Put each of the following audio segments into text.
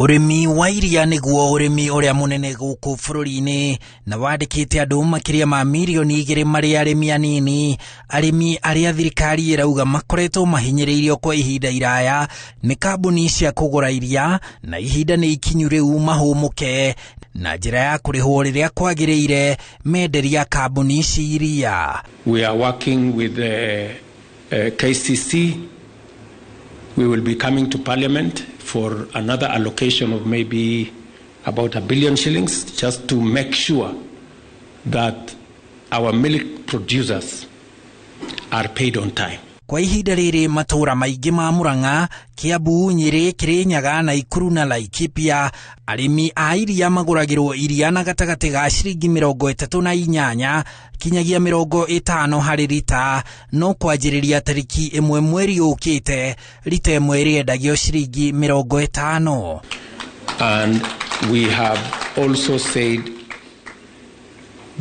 Ũrĩmi wa iria nĩguo ũrĩmi ũrĩa mũnene gũkũ bũrũri-inĩ na wandĩkĩte andũ makĩria ma mirioni 2 marĩ arĩmi anini, arĩmi arĩa thirikari ĩrauga makoretwo mahinyĩrĩirio kwa ihinda iraya nĩ kambuni cia kũgũra iria, na ihinda nĩ ikinyu rĩu mahũmũke na njĩra ya kũrĩhwo rĩrĩa kwagĩrĩire menderia kambuni ici iria. We are working with the KCC. We will be coming to Parliament for another allocation of maybe about 1 billion shillings, just to make sure that our milk producers are paid on time. Kwa ihinda rĩrĩ matũũra maingĩ ma Murang'a, Kiambu, Nyĩrĩ, Kĩrĩnyaga, Naikuru na Laikipia, arĩmi a iria magũragĩrwo iria na gatagatĩ ga ciringi 38 kinyagia 50 harĩ rita, no kwanjĩrĩria tarĩki 1 mweri ũkĩte rita ĩmwe ĩrĩendagio ciringi 50. And we have also said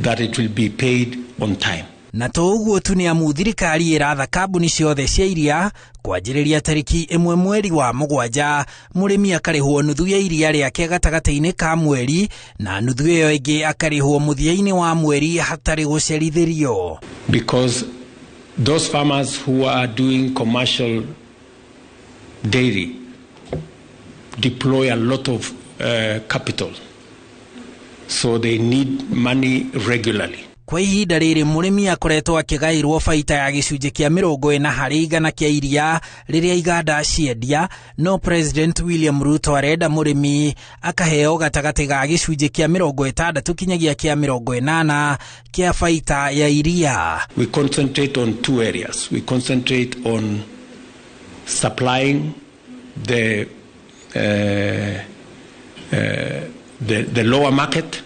that it will be paid on time. Na to ũguo tu, nĩ amu thirikari ĩratha kambuni ciothe cia iria kwanjĩrĩria tarĩki 1 mweri wa mũgwanja mũrĩmi akarĩhwo nuthu ya iria rĩake gatagatĩ-inĩ ka mweri na nuthu ĩyo ĩngĩ akarĩhwo mũthia-inĩ wa mweri hatarĩ gũcerithĩrio. Because those farmers who are doing commercial dairy deploy a lot of capital. So they need money regularly. Kwa ihinda rĩrĩ mũrĩmi akoretwo akĩgaĩrwo baita ya gĩcunjĩ kĩa 40% kĩa iria rĩrĩa iganda ciendia, no President William Ruto arenda mũrĩmi akaheo gatagatĩ ga gĩcunjĩ kĩa 60 kinyagia kĩa 80 kĩa baita ya iria. We concentrate on two areas. We concentrate on supplying the lower market,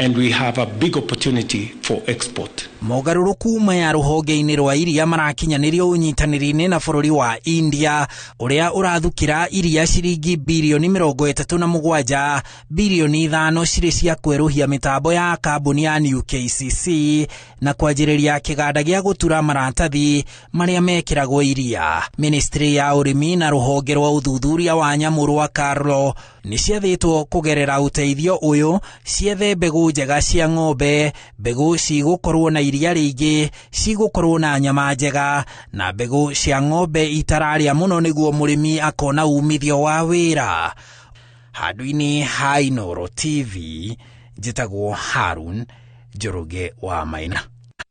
and we have a big opportunity for export. Mogarũrũku maya rũhonge-inĩ rwa iria marakinyanĩrio ũnyitanĩri-inĩ na bũrũri wa India ũrĩa ũrathukĩra iria ciringi birioni 37, birioni 5 cirĩ cia kwerũhia mĩtambo ya kambuni ya New KCC na kwanjĩrĩria kĩganda gĩa gũtura maratathi marĩa mekĩragwo iria. Ministry ya ũrĩmi na rũhonge rwa ũthuthuria wa nyamũ rwa Karlo nĩ ciathĩtwo kũgerera ũteithio ũyũ ciethe mbegũ njega cia ng'ombe, mbegũ cigũkorwo na iria rĩingĩ, cigũkorwo na nyama njega na mbegũ cia ng'ombe itararĩa mũno nĩguo mũrĩmi akona umithio wa wĩra. Handũ-inĩ ha Inooro TV, njĩtagwo Harun Njoroge wa Maina.